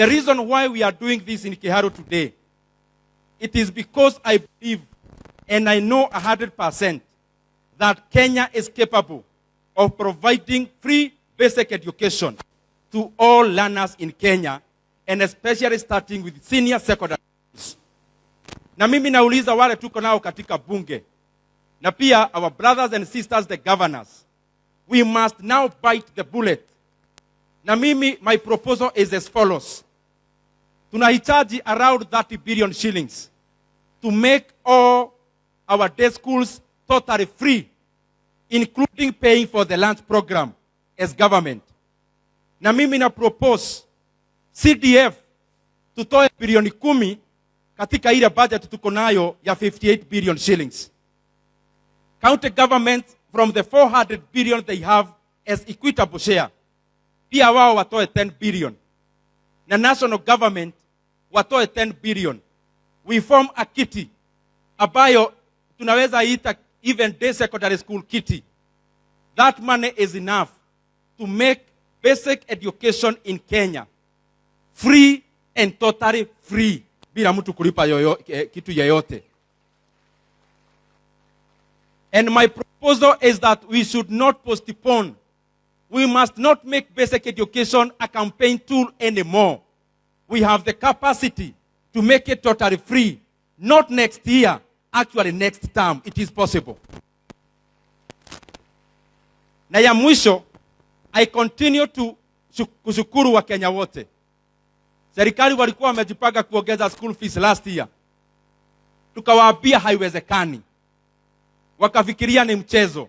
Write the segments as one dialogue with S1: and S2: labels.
S1: The reason why we are doing this in Kiharu today, it is because I believe and I know 100% that Kenya is capable of providing free basic education to all learners in Kenya, and especially starting with senior secondary schools. Na mimi nauliza wale tuko nao katika bunge na pia our brothers and sisters, the governors, we must now bite the bullet. Na mimi, my proposal is as follows. Tunahitaji around 30 billion shillings to make all our day schools totally free, including paying for the lunch program as government. Na mimi na propose CDF tutoe bilioni 10 katika ile budget tuko nayo ya 58 billion shillings. County government, from the 400 billion they have as equitable share, pia wao watoe 10 billion na national government watoe 10 billion. We form a kitty ambayo tunaweza ita even day secondary school kitty. That money is enough to make basic education in Kenya free and totally free bila mtu kulipa kitu yoyote. And my proposal is that we should not postpone. We must not make basic education a campaign tool anymore. We have the capacity to make it totally free. Not next year, actually next term. It is possible. Na ya mwisho, I continue to kushukuru Wakenya wote. Serikali walikuwa wamejipanga kuongeza school fees last year. Tukawaambia haiwezekani. Wakafikiria ni mchezo.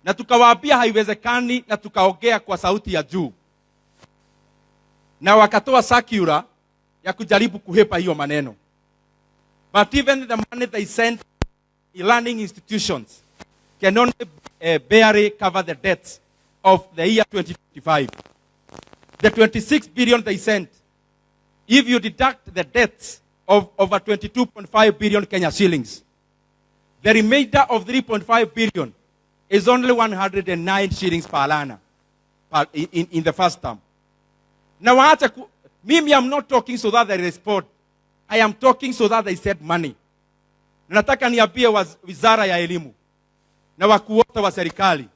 S1: Na tukawaambia haiwezekani na tukaongea kwa sauti ya juu. Na wakatoa circular ya kujaribu kuhepa hiyo maneno. But even the money they sent learning institutions can only barely cover the debts of the year 2025. The 26 billion they sent, if you deduct the debts of over 22.5 billion Kenya shillings, the remainder of 3.5 billion is only 109 shillings per learner in the first term. Now, mimi, I'm not talking so that they respond. I am talking so that they send money. Nataka niambie wizara ya elimu na wakuu wote wa serikali,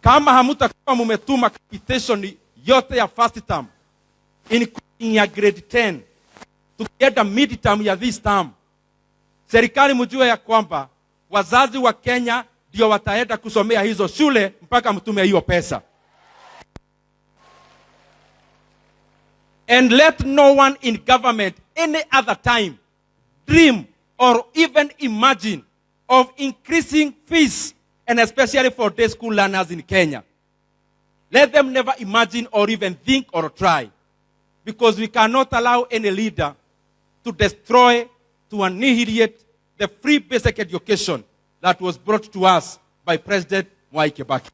S1: kama hamutakuwa mumetuma capitation yote ya first term, including ya grade 10, tukienda mid term ya this term, serikali mjue ya kwamba wazazi wa Kenya ndio wataenda kusomea hizo shule mpaka mtume hiyo pesa. And let no one in government any other time dream or even imagine of increasing fees, and especially for day school learners in Kenya. Let them never imagine or even think or try, because we cannot allow any leader to destroy, to annihilate the free basic education that was brought to us by President Mwai Kibaki.